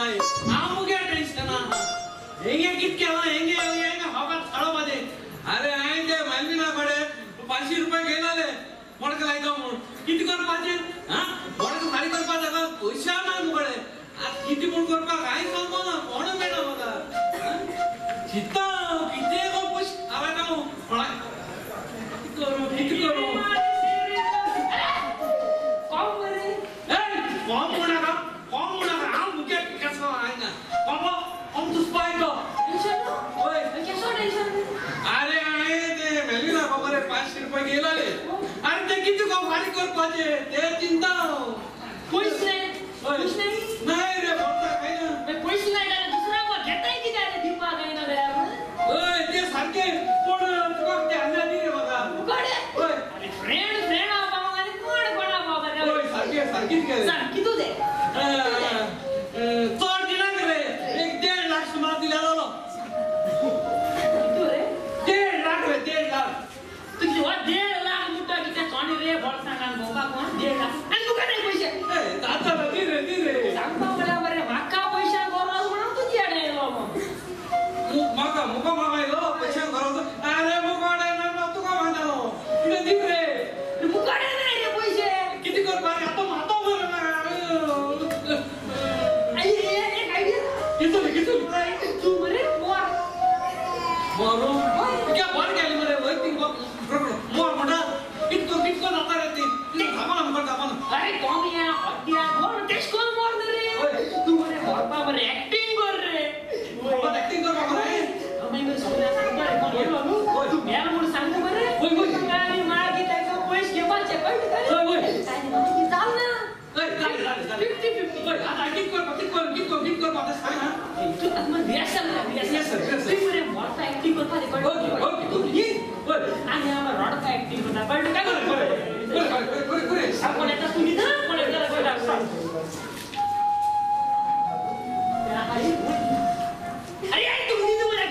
ताई हांव मुगे टेन्शन आहा हेंगे कित केलां हेंगे हेंगे होगात थाळो म्हाजें. अरे हांवें ते मेलविना कडेन 500 रुपया घेयलाले मडक लायता म्हूण कितें करपाचें आं मडक फारीक करपाक जाता पयशे ना मुकडे आतां कितें म्हूण करपाक कांय सांगो ना कोण मेळना म्हाका चिंता कितें गो पयशे हांवें हांव कोणाक करूं कितें करूं कोम म्हणा कोम म्हणा हांव मुगे केसो आयना कोम कोम दुसपाय तो वय केसो टेन्शन. अरे हांवें ते मेलविना बाबा रे 500 रुपया घेयलाले अरे ते कितें गो फारीक करपाचें ते चिंता पयशे पयशे नाही रे बोलता काय ना पयशे नाही जाल्यार दुसऱ्या गो घेताय कितें रे दिवपाक काय ना जाल्यार हय ते सारकें पूण तुका ते आनी दी रे म्हाका मुकडे हय. अरे फ्रेंड फ्रेंड आहा आनी कोण कोणा बाबा रे हय सारकें सारकेंच केलें सांग कितू दे चड दिनाक रे एक 1.5 लाख सुमार दिल्यार जालो. कितू रे 1.5 लाख रे 1.5 लाख. तुजी हो 1.5 लाख मुद्दा कितें सोणी रे बोल्सां भोंवपाक कोण 1.5 लाख आनी तुका नाही पयशे जाता दी रे दी रे सांगता म्हळ्यार बरें म्हाका पयशां गरज म्हणून तुजी आड आयलो म्हाका मुका म्हाका आयलो पयशां गरज. अरे मुखाडे ना तुका मानलो कितें दी रे मुखाडे नाही रे पयशे कितें करपाक आतां आतां बरें ना. एक आयडिया कितली कितली तूं मरे मोर मोरू क्या बरें केलें मरे वय ती मोर म्हणटा कितको कितको जाता रे ती सांगो ना मुखार सांगो ना. अरे कोमिया हड्ड्या कोण तेश कोण मोर रे तूं मरे मोरपा मरे एक्टिंग कर रे एक्टिंग करपाक रे मागीर सगळ्या सांगता रे कोण येयलो न्हू तूं मेल म्हूण सांगता मरे आनी मागीर तांकां पयशे घेवपाचे कळटा हय हय आनी मागीर जाल ना हय जालें जालें जालें 50-50. हय आतां कित करपा कित कर कित कर कित करपा तें सांग आं. तूं आतां रिहर्सल रिहर्सल तूं मरे मोरपा एक्टिंग करपा रे कळटा ओके ओके ओके हय आनी हांव रडपा एक्टिंग करता कळटा काय बरें बरें बरें बरें बरें कोण येता तूं न्हिदा कोण येता कळटा. अरे अरे तू न्हिदू म्हळ्यार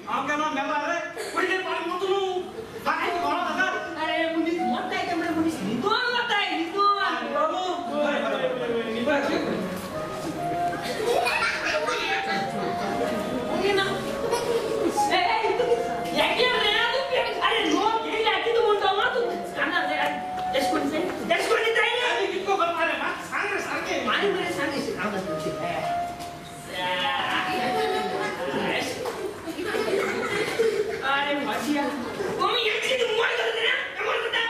हांव केन्ना मेला रे पयलीं पाणी वता न्हू बाकी कोणा जाता. अरे मनीस मोठाय ते म्हळ्यार मनीस न्हिदोन वताय न्हिदोन. बरें बरें बरें ओके ना. अरे लोक येयले कितें म्हणटा तूं कानार तेश कोण दिताय रे आनी कितको करपा रे म्हाका सांग रे सारकें. आनी बरें सांग अरे भाजिया मम्मी याची तू मोर करते ना मोर करता.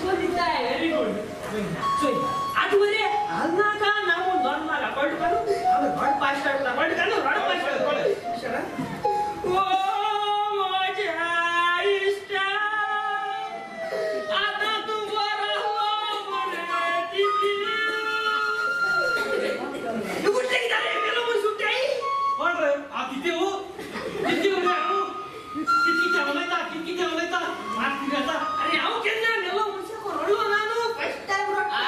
Very good. चोय आतां बरें हालनाका ना म्हूण नॉर्मल कळटा का न्हू हांव रडपा स्टार्ट करता कळटा का न्हू रडपा स्टार्ट करता. ओ म्हज्या इश्टा आतां तूं बरो मरे तूं कुठले कितें रे मेलो म्हूण सुट्टाय कोण रे हांव कितें हो कितें उलय हांव कित कितें उलयता कित कितें उलयता मात कितें जाता. अरे हांव केन्ना मेलो मनशाक रडलो ना न्हू फर्स्ट टायम रडटा.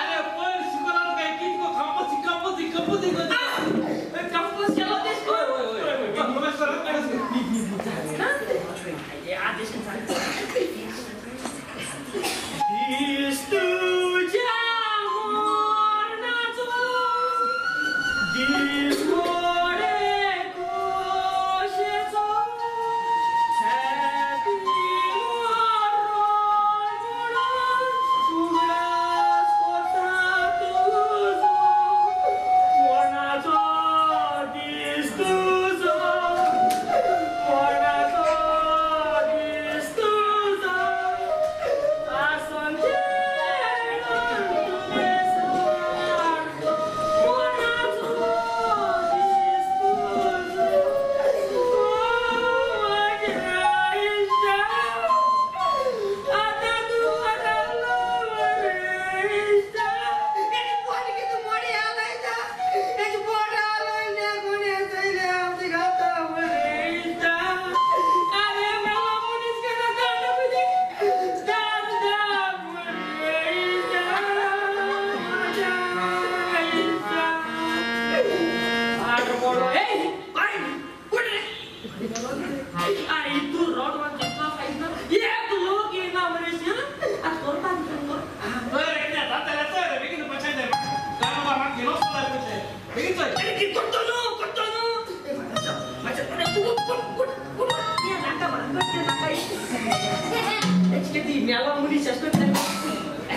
मेलो मनीस आसता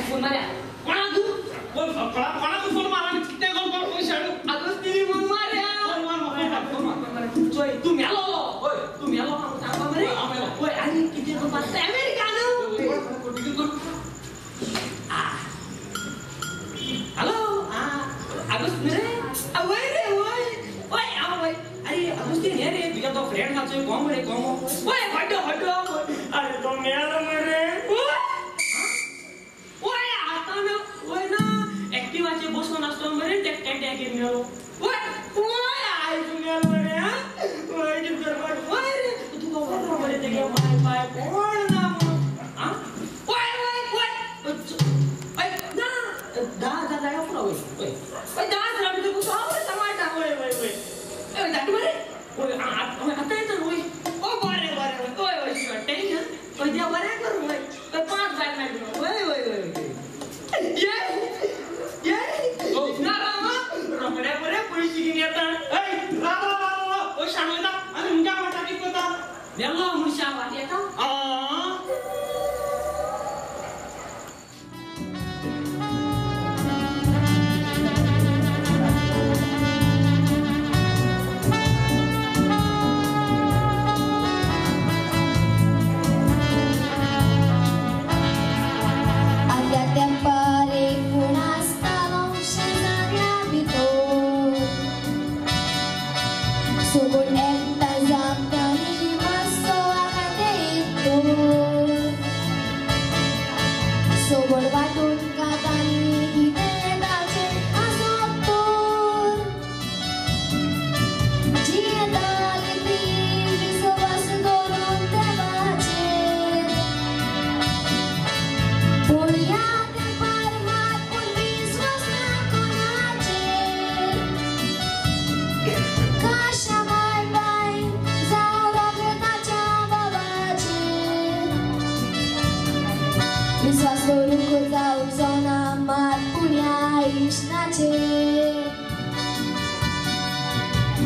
फोन मारया कोणा तूं कोणाक फोन मार आनी कितें करपाक पयशे हाडूं आगोस्तीनी फोन मारया फोन मार फोन मार चोय तूं मेलो हय तूं मेलो सांगपा मरे हय आनी कितें करपाक अमेरिका न्हू. हॅलो आगोस्त रे वय रे वय वय हांव वय. अरे आगोस्तीन हे रे तुज्या तो फ्रेंड नाचोय कोम रे कोम वय हड्डो हड्डो. अरे तो मेलो मरे वय आतां वय ना एक्टिवाचेर बसून आसतो मरे ते टेट्यागेर मेलो वय वय आयज मेलो मरे वय करपाक वय रे तुका खबर मरे तेगे माय पाय कोण ना म्हणून आं वय वय वय वय ना 10,000 जाय पुरो वय वय वय 10,000 भितर हांव सांबाळटा वय वय वय वय धाडटा मरे वय आतां येता वय ओ बरें बरें वय वय वय टेन्शन वय देव बरें करूं वय वय 5 बायल मेळटलो वय वय वय ये ये ना रामा रोखड्या बरे पयशे घेवन येता. राव राव राव ओ शाणो येता आनी मुख्या म्हणटा कितें करता मेलो मनशा वाट येता.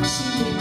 She